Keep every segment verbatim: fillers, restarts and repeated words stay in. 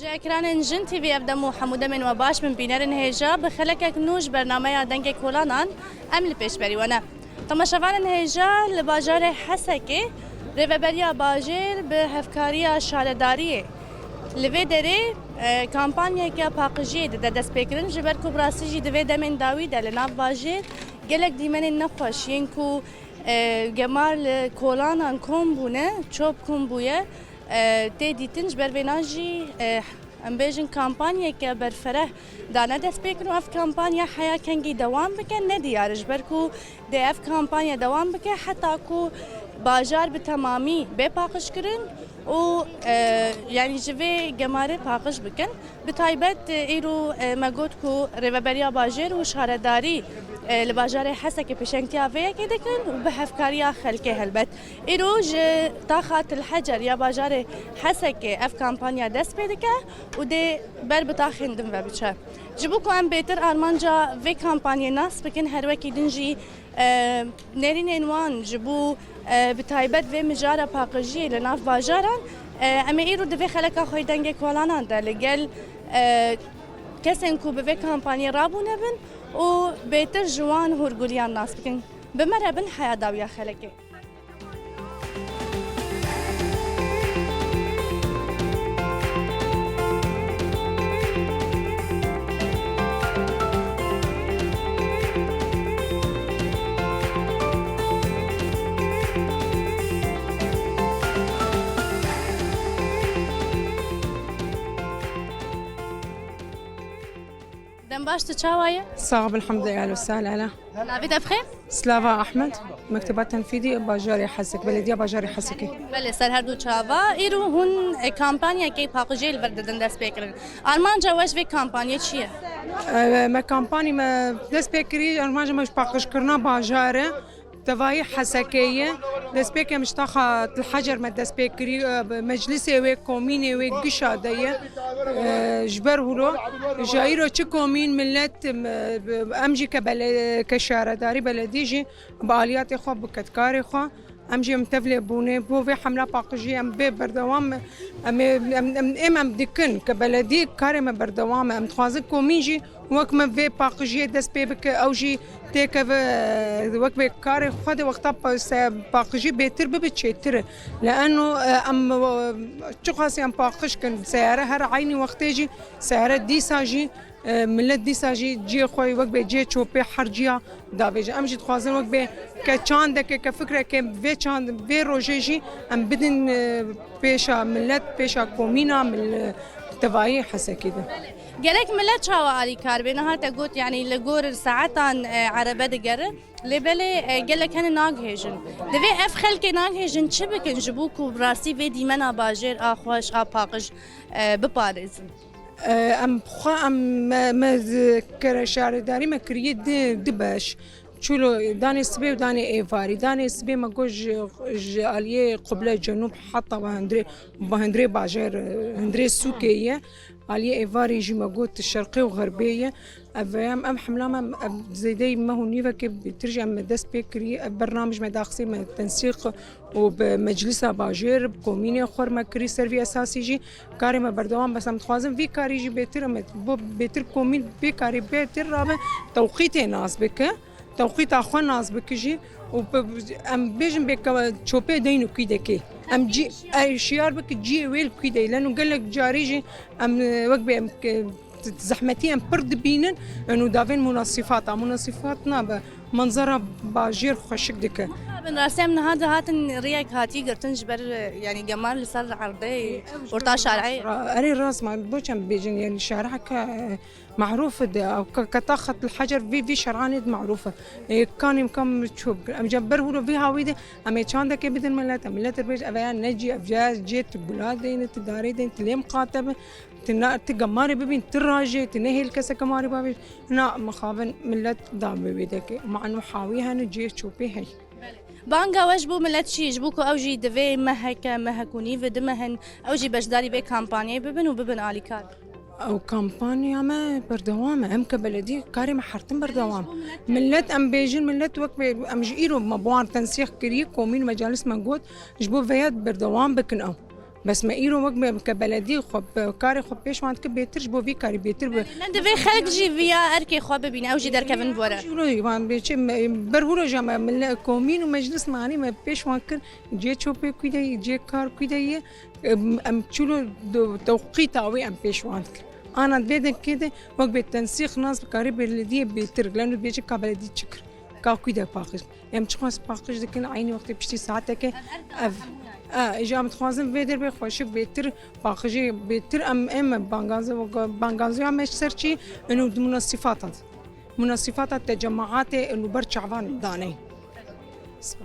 Ekranên Jin T V ev dem û hemû demên we baş bin bînerên hêja, bi xelekek nû ji bernameya Dengê Kolanan em li pêşberî we ne. Temaşevanên hêja, li bajarê Hesekê Rêveberiya Bajêr bi hevkariya Şaredariyê li vê derê, e, kampanyeke paqijiyê dide destpêkirin, ji ber ku bi rastî jî di vê demên dawî de li nav bajêr gelek dîmenên nexweş yên ku, e, gemar li kolanan kom bûne, çop kom bûye, e, tê dîtin. Ji ber vêna jî, e, em bêjin kampanyeke berfereh dane destpêkirin û ev kampanya heya kengî dewam bike ne diyar e, ji ber ku dê ev kampanya dewam bike heta ku bajar bi temamî bê paqijkirin û, e, yanî ji vê gemarê paqij bikin. Bi taybet, e, îro, e, me got ku Rêveberiya Bajêr û Şaredarî, e, li bajarê Hesekê pêşengtiya vê yekê dikin û bi hevkariya xelkê helbet. Îro ji taxa Til Hecer ya bajarê Hesekê ev kampanya dest pê dike û dê ber bi taxên din ve biçe. Ji bo ku em bêtir armanca vê kampanyê nas bikin, her wekî din jî, e, nêrînên wan ji bo, e, bi taybet vê mijara paqijiyê li nav bajaran, e, em ê îro di vê xeleka xwe yê Dengê Kolanan de li gel, e, kesên ku bi vê kampanyê rabûne bin û bêtir ji wan hûrgûliyan nas bikin. Bi me re bin heya dawiya xelekê. Dem baş, tu çawa ye? Sax ol, elhamdulillah, ehlen we sehlen. Navê te bi xêr? Slava Ahmed, Mekteba Tenfîdî, bajarê Hesek, belediya bajarê Hesekê. Belê, ser her du çava. Îro hûn, e, kampanyayekê paqijiyê li vir didin dest pê kirin. Armanca we ji vê kampanyê çi ye? E, me kampanyê me dest pê kirî, armanca me ji paqijkirina bajar e. Tevayî Hesekê ye. Destpêkê em ji taxa Til Hecer me dest pê kirî, e, bi meclisê wê, komînê wê gişa de ye. E, ji ber hûlo, ji îro çi komîn, milet, em, em jî ke bele-, ke şaredarî, beledî jî bi aliyatê xwe, bi kedkarê xwe, em jî em tevlê bûne. Bo vê hemla paqijî em bê berdewam, em ê, em, em, êm em dikin ke beledî karê me berdewam e. Em dixwazin komîn jî wek me vê paqijiyê dest pê bike, ew jî têkeve, wek vê karê xwe de wexta pa-, se-, paqijî bêtir bibe çêtir e. Leeno, e, em, e, çiqasî em paqij kin, seyare her eynî wextê jî, seyare dîsa jî, e, milet dîsa jî cihê xwe wek bê cihê çopê her ciya davêje. Em jî dixwazin wek bê ke çandeke, ke fikreke vê çand-, vê rojê jî em bidin, e, pêşa milet, pêşa komîna mil-, tevayî Hesekê de. Gelek milet çawa alîkar bê? Niha te got, yanî li gor saetan, e, erebe digere. Lê belê, e, gelek hene naghêjin. Divê ev xelkê naghêjin çi bikin ji bo ku bi rastî vê dîmena bajêr a xweş, a paqij, e, biparêzin? E, em xwe, em, me, me z-, kere şaredarî me kiriye di, di beş. Çûlo danê sibê û danê êvarî. Danê sibê me got ji, ji aliyê Quble Cenûb heta we hundirê, bi hundirê bajêr, hundirê sûkê ye. Aliyê êvarê jî me got şerqê û xerbê ye. Ev, em, em hemla me, ev zêdeyî meh û nîvekê bêtir jî em me dest pê kirî. Ev bername ji me daxisî me tensîq û bi meclisa bajêr, bi komînê xwe me kirî ser vî esasî jî karê me berdewam. Bes em dixwazin vî karî jî bêtir, em bo bêtir komîn vî karî bêtir rabe tewqîtê nas bike. Tewqîta xwe nas bike jî û bi, em bêjin bê ke çopê deyn û kî dekê. Em cî, e, şiyar bike ciyê wê li kî de ye. Leno gelek carî jî em, e, wek bê em ke, zehmetî em pir dibînin, eno davên munasîfata. Munasîfat nabe, manzara bajêr xweşik dike. Bin rastî em niha dihatin rêyek hatî girtin ji ber, e, yanî gemar li ser erdê orta şarê. Ra-, erê rast ma, bo çem bêjin, yanî şareke, e, Merûf de, ew ke-, keta Xet li Hecer vî, vî şerhanê de merûf e. Ê, kanî em kam çû bikin. Em ca ber hûro vî hawî de, em ê çandekê bidin milet, em milet bêj, ev ya ne cî, ev ya cê tu gula deyne, tu darê deyne, tu lê miqate be, tu na, tu gemarê bibîn, tu rajê, tu nehêl keseke marê bavêj. Na, mixabin milet da bi wê dekê. Ma eno hawî hene, cê çopê hey. Banga we ji bo milet çi? Ji bo ku ew jî divê meheke, mehek û nîv, di mehin, ew jî beşdarî vê kampanyayê bibin û bibin alîkar. Ew kampanya me berdewam e. Em ke beledî karê me hertin berdewam. Milet em bêjin, milet wek bê, em ji îro me bi wan tensîq kirî, komîn û mecalis me got, ji bo veya berdewam bikin ew. Bes me îro wek me ke belediyê xwe, karê xwe pêş wan dike bêtir, ji bo vî karî bêtir bi. Ne divê xelk jî viya erkê xwe bibîne, ew jî derkevin bi we re. Jî wilo wan bê çi me, ber wilo jî me mille-, komîn û meclis me anî me pêş wan kir, cê çopê kû de yê, cê kar kû de yê, em, em çilo do-, tewqîta wê em pêş wan dikir. Ana vê dengê de wek bê tensîq nas bi karê belediyê bêtir, leno bêjin ka belediyê çi kir, ka kû de paqij. Em çiqas paqij dikin, eynî wextê piştî saeteke ev. E, îja em dixwazin vê derê bê xweşik bêtir, paqijê bêtir em, em bangazo-, bangazoya me ji ser çi? Ino di munasîfata de. Munasîfata te cemaatê ino ber çavan danê.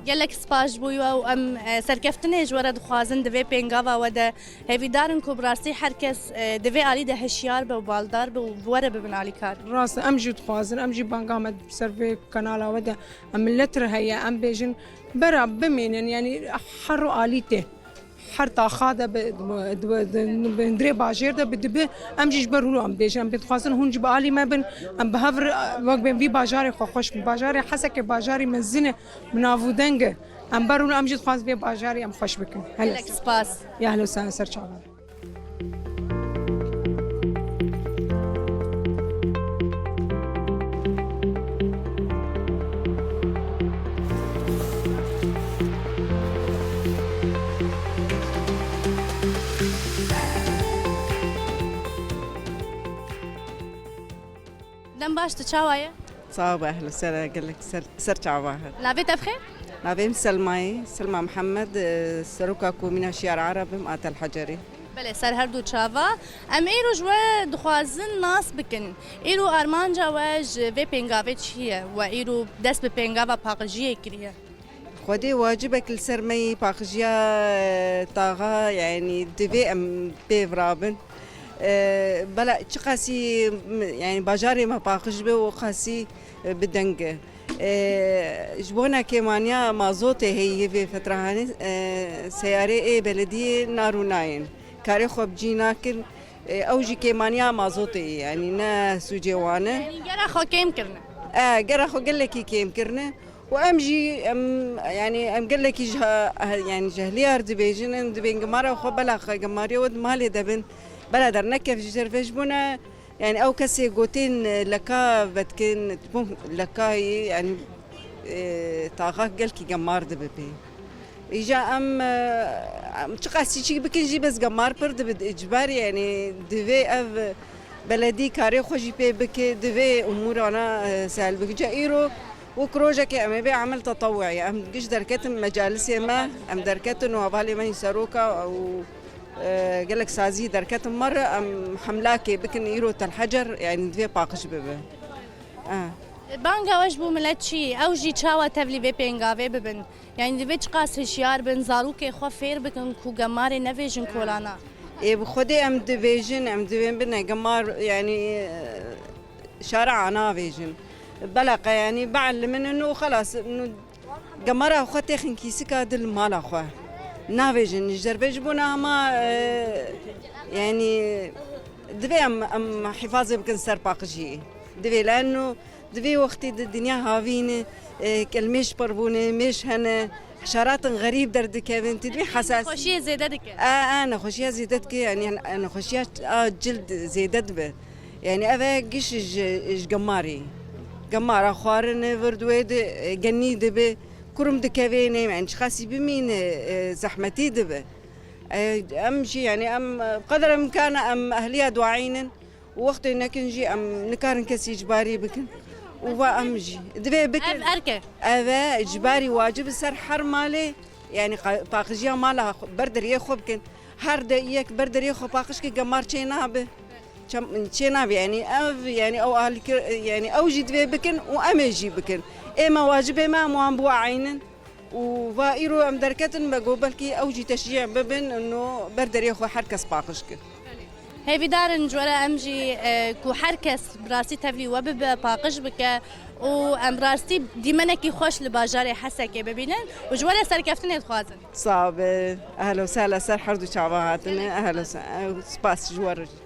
Gelek spas ji bo we û em, e, serkeftinê ji we re dixwazin di vê pêngava we de. Hêvîdar in ku bi rastî her kes, e, di vê alî de hişyar be û baldar be û bi we re bibin alîkar. Rast, em jî dixwazin, em jî banga me ser vê kanala we de, em millet re heye, em bêjin, bera bimînin, yanî her ro alî tê. Her taxa de bi, bi, bi, bi, bi hundirê bajêr de bi dibi, em jî ji ber hûn em bêjin, em bê dixwazin hûn jî bi alî me bin, em bi hev re, wek bên vî bajarê xwe xweş bin. Bajarê Hesekê bajarî mezin e, bi nav û deng e. Em ber hûn em jî dixwazin vê bajarê em xweş bikin. Hele Gelek spas. Ya hele ser, ser çavan. Dem baş, tu çawa ye? Sax be, ehlo ser, gelek ser, ser çava hene. Navê te bi xêr? Navê min Selma ye, Selma Mihemed, e, seroka komîna Şiyar Ereb im, a Tel Hecerê. Belê, ser her du çava. Em îro ji we dixwazin nas bikin. Îro armanca we ji vê pêngavê çi ye? We îro dest bi pêngava paqijiyê kiriye? Xwedê wacibek li ser me yî, paqijiya, e, taxa, yanî divê em pê virabin. E, bela çiqasî, m-, yanî bajarê me paqij be û qasî, e, bi deng e. E, ji bona kêmaniya mazotê heyî vê fetrahanê, e, seyarê ê belediyê narûnayên. Karê xwe bi cî nakin. E, ew jî kêmaniya mazotê ye, yanî ne sûcê wan e. Yanî gera xwe kêm kirine. E, gera xwe gelekî kêm kirine. Û em jî, em, yanî em gelekî ji ha-, he-, yanî ji hehliyar dibêjin, em dibên gemara xwe bela xwe gemariya we di malê de bin. Bela dernekef ji derve ji bona, yanî ew kesê gotên, e, leka vedikin, leka yî, yanî, e, taxa gelkî gemar dibe pê. Îja em, e, em çiqas çîçik bikin jî bes gemar pir dibe, icbar, yanî divê ev beledî karê xwe jî pê bike, divê umûrana, e, sehel bike. Ca îro wek rojekê em ê bê emel tetewuî. Em giş derketin mecalisê me, em derketin û hevalê me yî seroka û, e, gelek sazî derketin me re, em hemlakê bikin îro Tel Hecer, yanî divê paqij bibe. E. Banga we ji bo milet çi? Ew jî çawa tevlî vê pêngavê bibin? Yanî divê çiqas hişyar bin, zarokê xwe fêr bikin ku gemarê nevêjin kolana. Ê, bi Xwedê em dibêjin, em divên bine gemar, yanî, e, şara navêjin. Beleqe, yanî, bielimin û xelas, û gemara xwe têxin kîsika di li mala xwe. Navêjin, ji derve ji bona hema, e, yanî, divê em, em hifazê bikin ser paqijiyê. Divê leno Di vê wextê de dinya havîn e, e, kelmêj pir bûne, mêj hene, heşaratin xerîb derdikevin, tu dibî hesas. Nexweşiyê zêde dike. E, e, nexweşiya zêde dike, yanî, e, nexweşiya, a, cild zêde dibe. Yanî, ev e giş ji, ji gemarê. Gemara xwarine, vir di wê de, e, genî dibe, kurum dikevê, ne, yanî, çiqasî bimîne, e, zehmetî dibe. E, em jî, yanî, em, e, qedre imkana em ehliya duayînin. Û wextê nekin jî em nikarin kesî icbarî bikin. Û va em jî divê bikin. Ev erk e. Ev e, icbarî wacib e ser her malê, yanî qa-, paqijiya mala xwe, ber deriyê xwe bikin. Her de yek ber deriyê xwe paqij ke gemar çê nabe. Çem-, çê nabe, yanî ev, yanî ew alîkir, yanî ew jî divê bikin û em ê jî bikin. Ê me wacibê me em wan biwaînin. Û va îro em derketin, me got belkî ew jî teşcî bibin, no ber derê xwe her kes paqij kir. Hêvîdar in ji we re em jî, e, ku her kes bi rastî tevlî we bibe, paqij bike û em bi rastî dîmenekî xweş li bajarê Hesekê bibînin û ji we re serkeftinê dixwazin. Sax be. Ehlo sehla ser her du çava hatine. Ehlo se-, spas ji we re jî.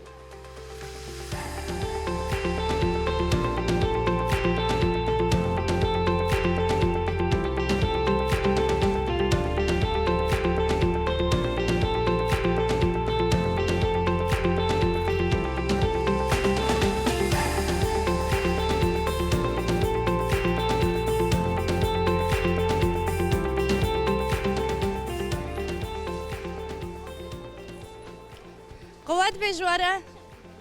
Quwet bê ji we re.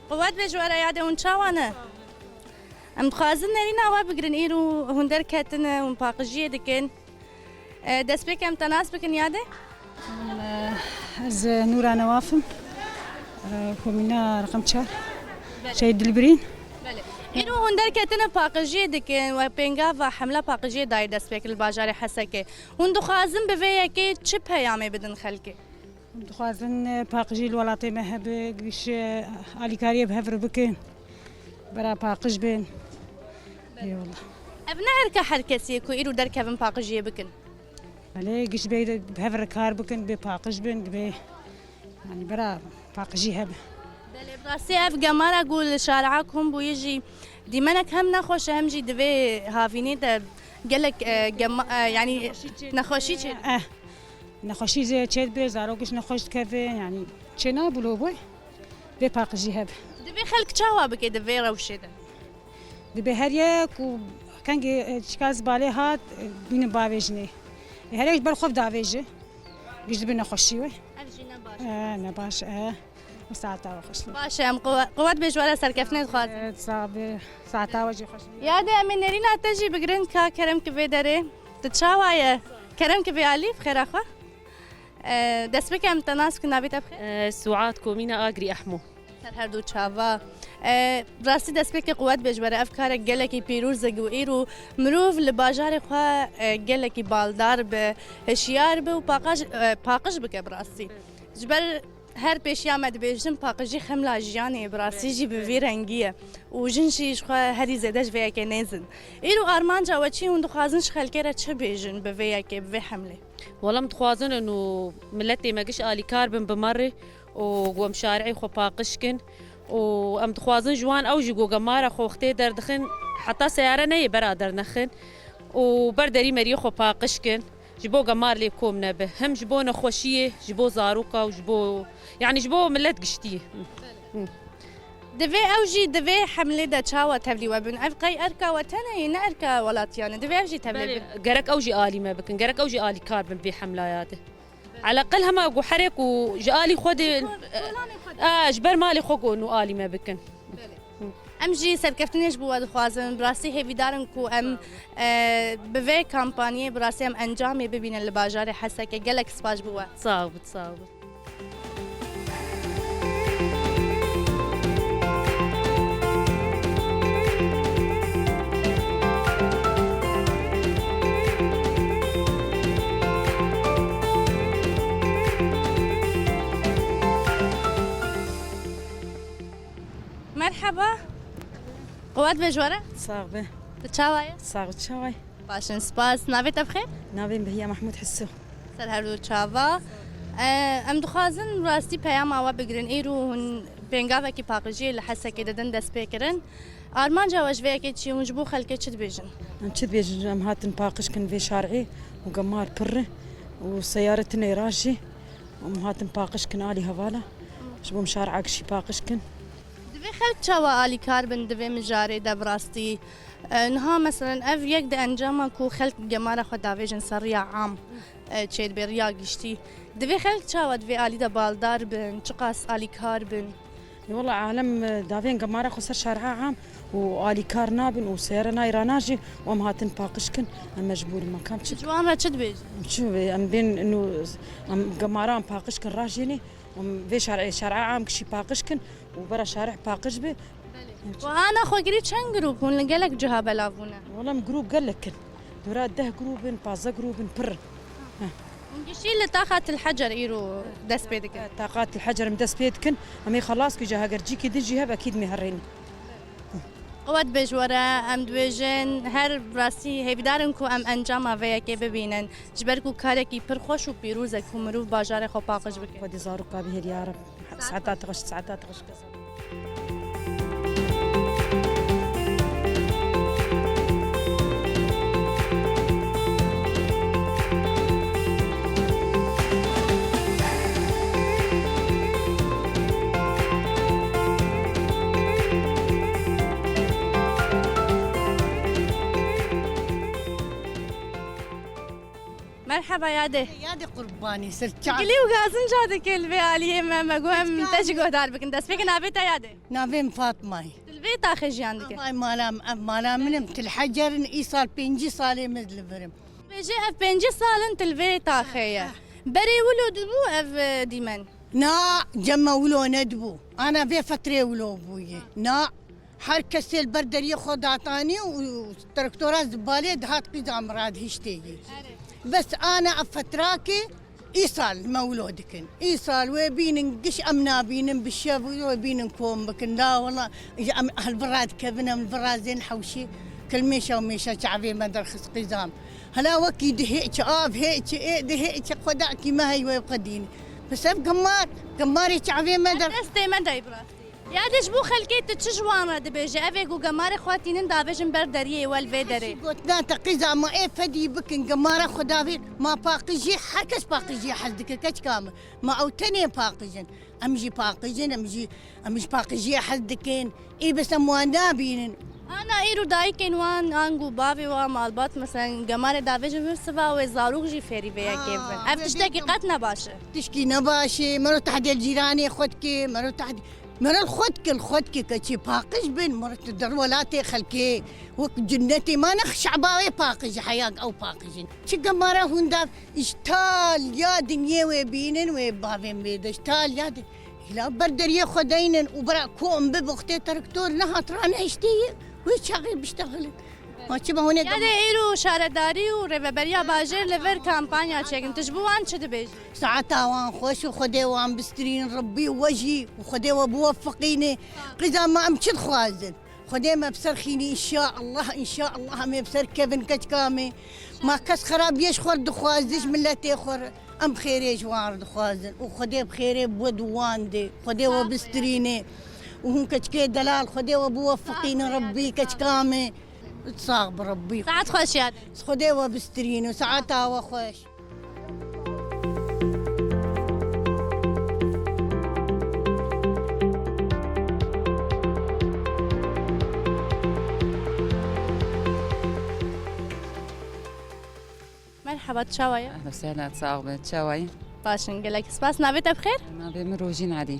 Quwet bê ji we re, yadê hûn çawa ne? Em dixwazin nerîna we bigirin, îro hûn derketine, hûn paqijiyê dikin. E, destpêkê em te nas bikin, yadê? Min, e, ez, e, Nûra Newaf im. E, komîna reqem çar. Belê. Şehîd Dilbirîn. Belê. Îro hûn derketine paqijiyê dikin, we pêngava hemla paqijiyê dayê destpêk li bajarê Hesekê. Hûn dixwazin bi vê yekê çi peyamê bidin xelkê? Em dixwazin, e, paqijî li welatê me hebe, giş, e, alîkariyê bi hev re bikin. Bera paqij bin. Eyvallah. Ev ne erka her kesî ye ku îro derkevin paqijiyê bikin. Belê, giş bê de bi hev re kar bikin, bê paqij bin, bê, yanî bera paqijî hebe. Belê, bi rastî ev gemara ku li şare'a kom bûye jî dîmenek hem nexweş e, hem jî di vê havînê de gelek, e, gema-, e, yanî nexweşî çê. Eh, nexweşî zê çê dibe, zarok giş nexweş dikeve, yanî çê nabû lo boy. Bê paqijî hebe. Divê xelk çawa bike di vê rewşê de? Divê her yek ku kengê, e, çika zibalê hat, e, bînin bavêjinê. E, her yek ji ber xwe davêje. Giş dibe nexweşî wê. Ev jî ne baş e. E, ne baş e. Saeta we xweş be. Baş e, em quwe-, quwet bê ji we re, serkeftinê dixwazin. E, sax be. Saeta we jî xweş be. Yadê, em ê nerîna te jî bigirin ka kerem ki vê derê. Tu çawa ye? Kerem ki vê alî, bi xêra xwe. E, destpêkê em te nas bikin, navê te bi xêr? E, Suat, komîna Agirî Ehmo. Ser her du çava. E, rastî destpêkê quwet bê ji we re. Ev karek gelekî pîroz e ku îro mirov li bajarê xwe, e, gelekî baldar be, hişyar be û paqaj-, e, paqij bike bi rastî. Ji ber her pêşiya me dibêjin, paqijî xemla jiyanê ye, bi rastî jî bi vî rengî ye. Û jin jî ji xwe herî zêde ji vê yekê nêzin. Îro armanca we çi ye, hûn dixwazin ji xelkê re çi bêjin bi vê yekê, bi vê hemlê? Wela em dixwazin û miletê me giş alîkar bin bi me re û ku em şarî xwe paqij kin û em dixwazin ji wan ew jî ku gemara xwe wextê derdixin, heta seyare neyê bera dernexin û ber derî meriyê xwe paqij kin. Ji bo gemar lê kom nebe. Hem ji bo nexweşiyê, ji bo zaroka û ji bo, yanî ji bo milet giştî. Divê ew jî di vê hemlê de çawa tevlî we bin? Ev qey erka we tenê ye, ne erka welatiyan e. Divê ev jî tevlî bin. Belê, gerek ew jî alî me bikin. Gerek ew jî alîkar bin vê hemlaya de. Eleqel hema ku herê ku ji alî xwe de, kolanê xwe de. A, ji ber malê xwe ku nû alî me bikin. Belê. Em jî serkeftinê ji bo we dixwazin. Bi rastî hêvîdar in ku em, e, bi vê kampanyê bi rastî em encamê bibînin li bajarê Hesekê. Gelek spas ji bo we. Sağ ol, sağ ol. Merhaba. Quwet be ji we re. Sax be. Tu çawa ye? Sax û çawa ye? Baş in, spas. Navê te bi xêr? Navê min Behiya Mehmûd Hisso. Ser her du çava. E, em dixwazin rastî peyama we bigirin. Îro hûn pêngavekî paqijiyê li Hesekê didin destpêkirin. Armanca we ji vê yekê çi ye? Hûn ji bo xelkê çi dibêjin? Em çi dibêjin? Em hatin paqij kin vê şarê û gemar pir e û seyare tune rajî. Em hatin paqij kin alî hevala. Ji bo em şar'a gişî paqij kin. Divê xelk çawa alîkar bin di vê mijarê de bi rastî? E, niha meselen ev yek di encama ku xelk gemara xwe davêjin ser riya am, e, çêdibe riya giştî. Divê xelk çawa di vê alî de baldar bin, çiqas alîkar bin? Ê wela alem, e, davên gemara xwe ser şar'a am û alîkar nabin û seyare nayê ranajî û em hatin paqij kin, em mecbûr in, me kam çi. Ji wan re çi dibêjin? Çi, em bên nû, em gemara em paqij kin rajênê. Em vê şar-, şer'a am kişî paqij kin û bera şarih paqij be. Belê. Û ana xwegirî çend grûp hûn li gelek ciha belav bûne? Wela em grûp gelek kin. Dora deh grûp in, pazdeh grûp in, pir in. Heh. Hûn gişî li Taqa Til Hecer îro dest pê dikin? Eh, Taqa Til Hecer em dest pê dikin. Em ê xelas ku ca heger cîkî din jî hebe, ekîd em ê herênin. Qewet be ji we re, em dibêjin, her rastî hêvîdar in ku em encama vê yekê bibînin. Ji ber ku karekî pir xweş û pîroz e ku mirov bajarê xwe paqij bike. Xwedê zaroka bihêle ya Reb. Saeta te xweş, saeta te xweş. Merhaba. Merhaba yadê. Yadê qurbanî ser çav. Gilî û gazin ca dike li vê aliyê me, me got em te jî guhdar bikin. Destpêkê navê te yadê? Navê min Fatma ye. Tu li vê taxê jiyan dike? Vay mala, ev mala min im, til Hecer in, îsal pêncî salê min li vir im. Bêje ev pêncî sal in tu li vê taxê ye. Berê wilo dibû ev, e, dîmen? Na, cema wilo nedibû. Ana vê fetrê wilo bûye. Na, her kesê li ber deriyê xwe datanî û traktora zibalê dihat qîza min radihiştê yê. Bes ana ev fetrakê îsal me wilo dikin. Îsal wê bînin giş em nabînin bi şev wê bînin kom bikin. La wela em li vir radikevin, em li vir razên hewşê. Kil mêşa û mêşa çavê me derxist qîza min. Hela wekî di hê çi av, hê çi ê, di hê çi xwedakî me hey wê qedîn. Bes ev gemar, gemarê çavê me der. Destê me dey bi rastî. Yadê ji bo xelkê tu çi ji wan re dibêje? Ev ê ku gemarê xwe tînin davêjin ber deriyê we li vê derê. Gotina te qîza ma ê fedî bikin, gemara xwe davêt, ma paqijî, her kes paqijiyê hez dike, keçika min. Ma ew tenê paqij in. Em jî paqij in, em jî, em ji paqijiyê hez dikin. Ê bes em wan nabînin. Ana îro dayikên wan, ango bavê wan, malbat, meselen, gemarê davêjin vir siva wê zarok jî fêrî vê yekê bin. Ha, ev tiştekî qet ne baş e. Tişkî ne baş e. Mero tehdê li cîranê xwe dike, mero tehdê, mero li xwe dike, li xwe dike keçê paqij bin. Mero tu der welatê xelkê wek cinnetê ma ne şeba wê paqij e, heya ew paqij in. Çi gemara hûn dav, ji tal ya dinyê wê bînin, wê bavên wê de, ji tal ya din. Hila ber deriyê xwe deynin û bira kom bi wextê traktor nehat ranehiştê ye, wê çaxê biştexilin. Ma çima hûn ê... Yadê îro şaredarî û rêveberiya bajêr li vir kampanya çêkin. Tu ji bo wan çi dibêjî? Saeta wan xweş û Xwedê wan bistirîn, Rebbî we jî û Xwedê we biwefiqîne. Qîza me em çi dixwazin? Xwedê me bi ser xînî, înşaallah, înşaallah em ê bi ser kevin keçika me. Ma kes xerabiyê ji xwe re dixwaze, ji miletê xwe re. Em xêrê ji wan re dixwazin û Xwedê bi xêrê bi we di wan de. Xwedê we bistirîne û hûn keçikê delal, Xwedê we biwefiqîne Rebbî keçika me. Sax bi Rebbî. Saet xweş yadê. Xwedê we bistirîne, saeta we xweş. Merhaba, tu çawa ye? Ehla sehla, sax be, çawa ye? Baş in, gelek spas. Navê te bi xêr? Navê min Rojîn Edî.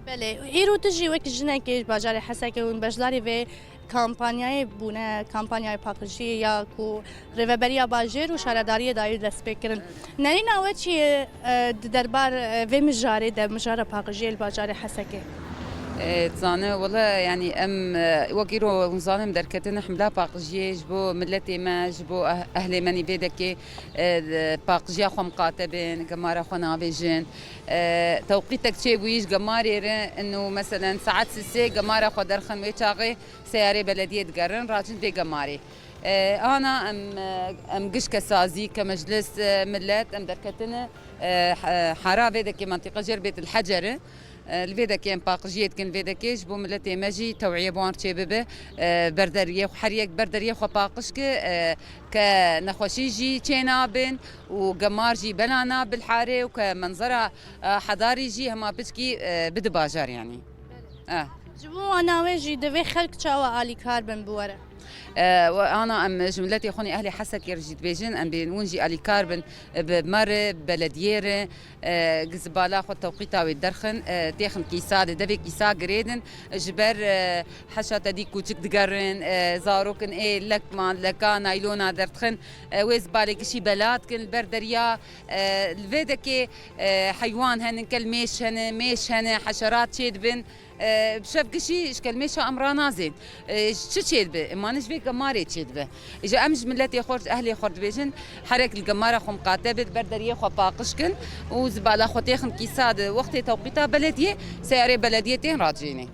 Belê, îro tu jî wek jinekê ji bajarê Hesekê hûn beşdarî vê kampanyayê bûne, kampanyayê paqijiyê ya ku rêveberiya bajêr û şaredariyê dayî destpêkirin. Nerîna we çi ye, e, di derbar, e, vê mijarê de, mijara paqijiyê li bajarê Hesekê? E, dizane, wele, yanî em, e, wek îro hûn zanin derketine himla paqijiyê ji bo miletê me, ji bo eh-, ehlê me nî vê dekê, e, de paqijiya xwe miqate bin, gemara xwe navêjin. E, tewqîtek çêbûyî ji gemarê re, ino meselen saet sisê gemara xwe derxin wê çaxê seyarê belediyê digerin, racin vê gemarê. E, ana em, e, em giş ke sazî, ke meclis, e, milet, em derketine, e, he-, hera vê dekê mantîqa jêr bêt li Hecer e. E, li vê dekê em paqijiyê dikin, vê dekê ji bo miletê me jî tewiyê bi wan çê bibe. E, berderiyê xwe, her yek berderiyê xwe paqij ke, e, ke nexweşî jî çê nabin û gemar jî bela nabe li harê û ke menzera, e, hedarî jî hema piçkî, e, bide bajar yanî. Eh. Ji bo wana wê jî divê xelk çawa alîkar bin bi we re? Eh, we ana em ji miletê xwe nê ehlê Hesekê re jî dibêjin, em bên hûn jî alîkar bin, eh, bi me re, bi belediyê re, eh, zibala xwe tewqîta wê derxin, eh, têxin kîsa de, devê kîsa girêdin, ji ber, eh, heşa te dî kûçik digerin, eh, zarokin ê lekman, leka, naylona derdixin, eh, wê zibalê gişî bela dikin li ber derya, eh, li vê dekê, eh, heywan hene, kelmêş hene, mêş hene, heşerat çêdibin. E, bi şevgişî ji kelmê şa em ranazên. E, ji çi çêdibe? Ê, mane ji vê gemarê çêdibe. Îja em ji miletê xwe, ji ehlê xwe dibêjin, herek li gemara xwe miqate bit, ber deriyê xwe paqij kin û zibala xwe têxin kîsa di wextê tewqîta belediyê, seyarê belediyê tên racênê.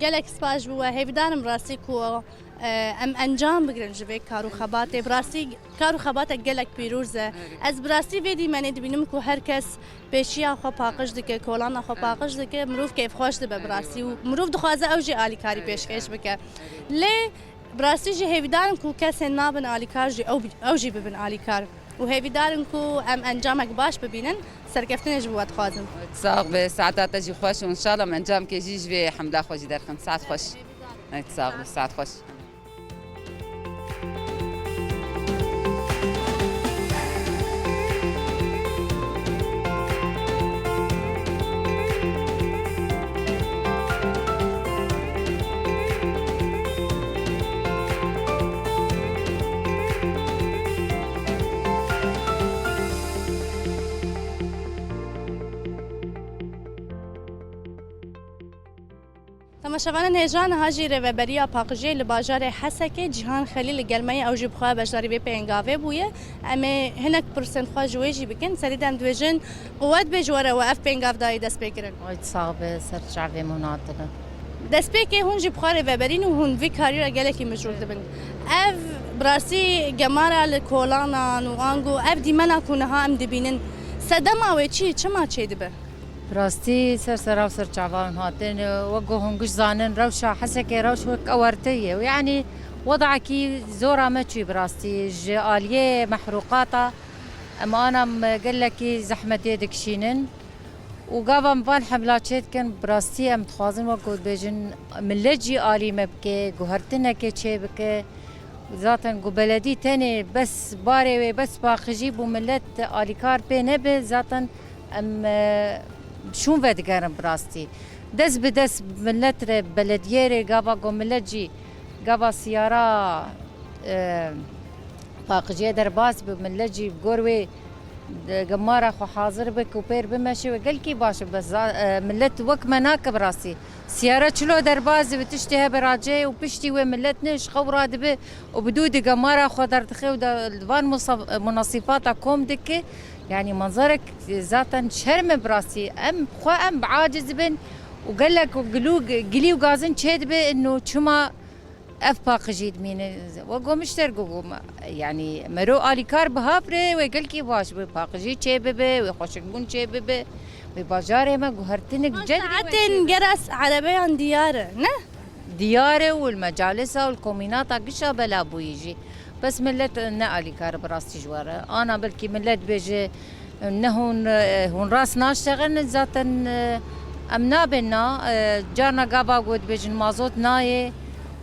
Gelek spas ji we. Hêvîdarim rastî ku, e, em encam bigirin ji vê kar û xebatê. Bi rastî kar û xebatek gelek pîroz e. Evet. Ez bi rastî vê dîmenê dibînim ku her kes pêşiya xwe paqij dike, kolana xwe paqij dike, mirov kêfxweş dibe bi rastî û mirov dixwaze ew jî alîkarî pêşkêş bike. Lê bi rastî jî hêvîdar in ku kesên nabin alîkar jî ew, ew jî bibin alîkar. Û hêvîdar in ku em encamek baş bibînin, serkeftinê ji bo we dixwazin. Sax be, saeta te jî xweş û înşallah em encamkê jî ji vê hemla xwe jî derxin. Saet xweş. Evet, sax be, saet xweş. Temaşevanên hêja, niha jî rêveberiya paqijiyê li bajarê Hesekê Cîhan Xelîl li gel me ye, ew jî bi xwe beşdarî vê pêngavê bûye. Em ê hinek pirsên xwe ji wê jî bikin. Serî de em dibêjin, quwet bê ji we re we ev pêngav dayî destpêkirin. Ay, sax be, ser çavê min hatine. Destpêkê hûn jî bi xwe rêveberîn û hûn vî karî re gelekî mijûl dibin. Ev bi rastî gemara li kolanan û ango ev dîmena ku niha em dibînin, sedema wê çi ye, çima çêdibe? Bi rastî ser sera û ser çavan hatin, wek ku hûn giş zanin, rewşa Hesekê rewş wek ewerte ye. Yanî wedakî zora me çû bi rastî. Ji aliyê mehrûqata em ana em gelekî zehmetê dikişînin. Û gava em van hemla çê dikin, bi rastî em dixwazin wek ku dibêjin, millet jî alî me bike, guhertinekê çê bike. Zaten ku beledî tenê bes barê wê, bes paqijî bû, millet alîkar pê nebe, zaten em, e, şûn vedigerin bi rastî. Dest bi dest millet re, belediyê re, gava ku millet jî, gava siyara, e, paqijiyê derbas bi, millet jî bi gor wê, e, gemara xwe hazir be ku pêr bimeşe wê gelkî baş be. Za-, e, millet wek me nake bi rastî. Siyara çilo derbas dibe, tiştê hebe racê û piştî wê millet ne ji xew radibe û bi dû di gemara xwe derdixe û de, van musa-, munasîfata kom dike. Yanî manzarek zaten şerm e bi rastî. Em xwe em bi aciz bin û gelek gilû, gilî û gazin çê dibe, ino çima ev paqijî dimîne. We gomişter go, go me, yanî mero alîkar bi hav re, wê gelkî baş be, paqijî çê bibe, wê xweşikbûn çê bibe, wê bajarê me guhertinik cedrî we çê bibe. Saetên gera s-, erebeyan diyar e, ne? Diyar e û li mecalisa û li komînata gişa bela bûyî jî. Bes millet ne alîkar bi rastî ji we re. Ana belkî millet bêje, ne hûn, e, hûn rast naştexin, zaten, e, em nabên na, e, carna gava ku dibêjin mazot nayê,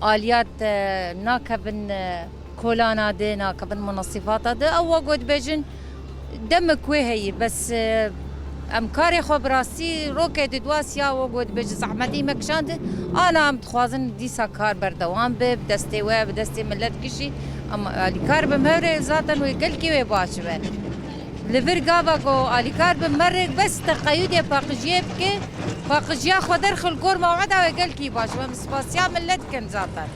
aliyat, e, nakevin, e, kolana de, nakevin munasîfata de, ew wa ku dibêjin demik wê heyî, bes, e, em karê xwe bi rastî rokê di dua siya wa ku dibêjin zehmetî me kişand, ana em dixwazin dîsa kar berdewam be, bi destê we, bi destê millet gişî, em alîkar bin hev re, zaten wê gelkî wê baş be. Li vir gava ku alîkar bi merrek bes teqeyûdê paqijiyê bike, paqijiya xwe derxil gor meweda wê gelkî baş be. Em spasiya millet dikin zaten.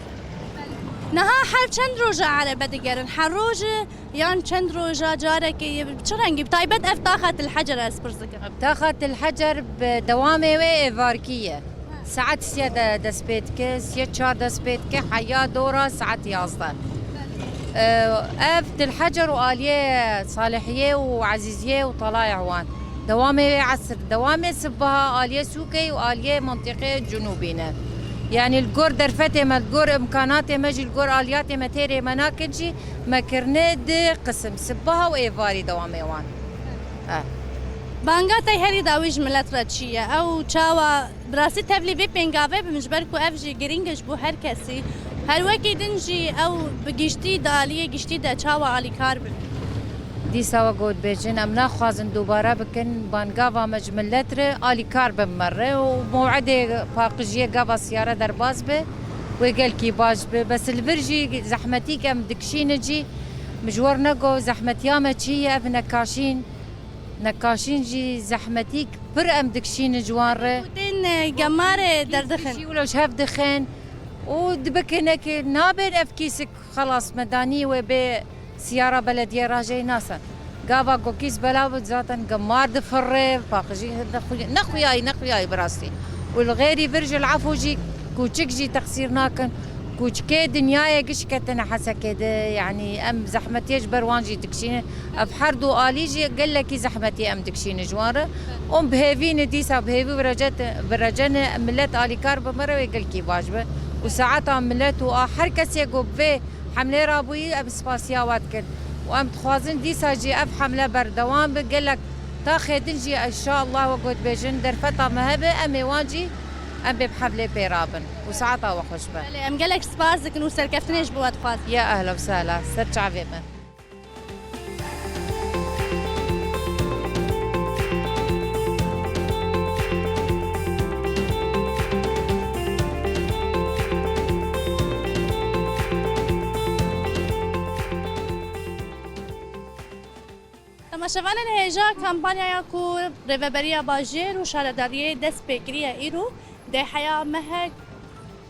Niha her çend roja erebe digerin? Her roje yan çend roja carekê ye? Bi çi rengî? Bi taybet ev taxa Til Hecer ez pirs dikim. Taxa Til Hecer bi dewamê wê êvarkî ye. Saet sê de dest pê dike, sê çar dest pê dike, heya dora saet yazdeh. Ee, ev Til Hecer û aliyê Salihiyê û Ezîziyê û Talayê wan. Dewamê wê esir, dewamê sibaha aliyê sûkê û aliyê mentiqê cunûbî ne. Yanî li gor derfetê me, li gor imkanatê me jî, li gor aliyatê me têrê me nakin jî, me kirine di qisim, sibaha û êvarî dewamê wan. Eh. Banga te herî dawî ji milet re çi ye? Ew çawa Bi rastî tevlî vê pêngavê bim, ji ber ku ev jî girîng e ji bo her kesî. Her wekî din jî ew bi giştî di aliyê giştî de çawa alîkar bin. Dîsa we got bêjin, em naxwazin dubare bikin, bangava me ji milet re alîkar bin me re û mewedê paqijiyê gava siyare derbas be, wê gelkî baş be. Bes li vir jî zehmetîk em dikişîne cî, min ji we re got zehmetiya me çi ye, ev nekaşîn. Nekaşîn jî zehmetîk pir em dikişînin ji wan re. Û tên, e, gemarê derdixin. Kîsî jî wilo ji hev dixin û dibikine ki nabên ev kîsik xelas me danî wê bê siyara belediyê rajeyî nasan. Gava ku kîs belav bû zaten gemar difirre, paqijî nexuy-, nexuyayî, nexuyayî bi rastî. Û li xêrî vir ji li efû jî kûçik jî texsîr nakin. Kûçikê dinyayê giş ketine Hesekê de, yanî em zehmetiyê ji ber wan jî dikişînin. Ev her du alî jî gelekî zehmetî em dikişînin ji wan re. Hûn bi hêvî ne dîsa bi hêvî bi recet-, bi recene millet alîkar bi me re wê gelkî baş be. Û saeta millet û a her kesê ku bi vê hemlê rabûyî em spasiya we dikin. Û em dixwazin dîsa jî ev hemle berdewam be. Gelek taxê din jî înşallah wek got bêjin derfeta me hebe em ê wan jî em bê bi hevlê pê rabin. Û saeta we xweş be. Belê, em gelek spas dikin û serkeftinê ji bo we dixwazin. Ya ehla û sehla, ser çavê me. Temaşevanên hêja, kampanyaya ku Rêveberiya Bajêr û Şaredariyê dest pê kiriye îro, dê heya mehek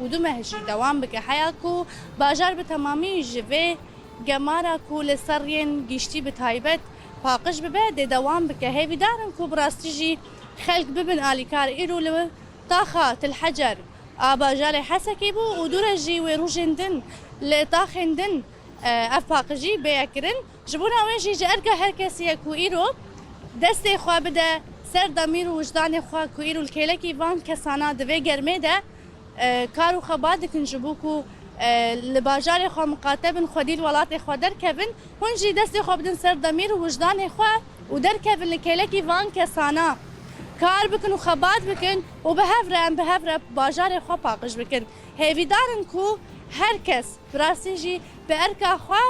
û du meh jî dewam bike. Heya ku bajar bi temamî ji vê gemara ku li ser yên giştî bi taybet paqij bibe, dê dewam bike. Hêvîdar in ku bi rastî jî xelk bibin alîkar. Îro li taxa Til Hecer a bajarê Hesekê bû û dûre jî wê rojên din li taxên din, e, ev paqijî bêye kirin. Ji bona wê jî ji erka her kesî ye ku îro destê xwe bide ser demîr û wijdanê xwe ku îro li kêlekî van kesana di vê germê de, e, kar û xebat dikin ji bo ku, e, li bajarê xwe miqate bin, xwedî li welatê xwe derkevin. Hûn jî destê xwe bidin ser demîr û wijdanê xwe û derkevin li kêlekî van kesana kar bikin û xebat bikin û bi hev re em bi hev re bajarê xwe paqij bikin. Hêvîdar in ku her kes bi rastî jî bi erka xwe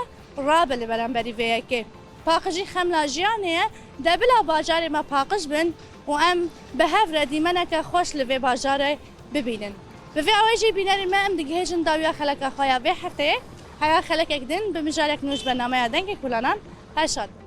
rabe li beramberî vê yekê. Paqijî xemla jiyanê ye, de bila bajarê me paqij bin û em bi hev re dîmeneke xweş li vê bajarê bibînin. Bi vê awê jî bînerên me em digihêjin dawiya xeleka xwe ya vê hefteyê. Heya xelekek din bi mijarek nû ji bernameya Dengê Kolanan. Her şad bin.